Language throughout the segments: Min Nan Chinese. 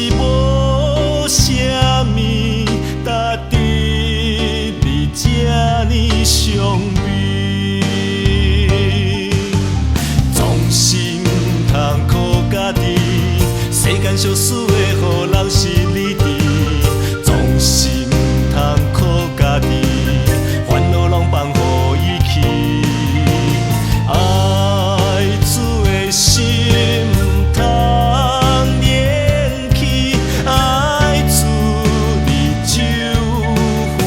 是無啥物，值得你這呢傷悲。總是毋通靠家己，世間相思的好人是你佇，總是毋通靠家己，煩惱攏放予伊去。愛主的心毋通連棄，愛主你就歡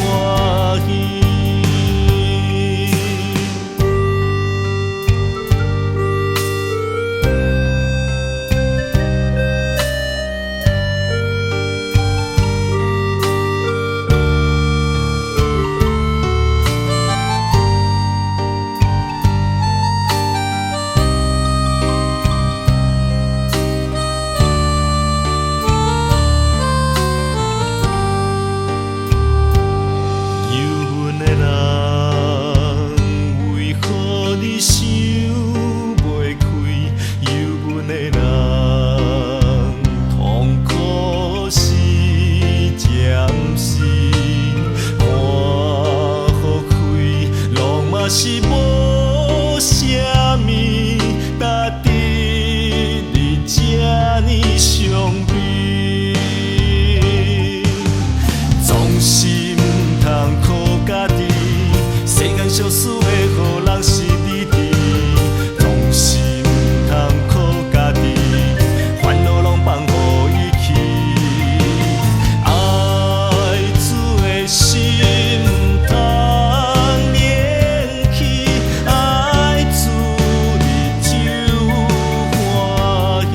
喜。憂鬱的人，為何你想袂開？憂鬱的人，痛苦是暫時，看予開，攏嘛是無啥物，值得你這呢傷悲。總是毋通靠家己，世間相思的好人是你佇，總是毋通靠家己，煩惱攏放予伊去。愛主的心毋通連棄，愛主你就歡喜。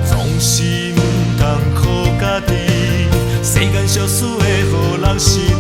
總是毋通靠家己，世間相思的好人是。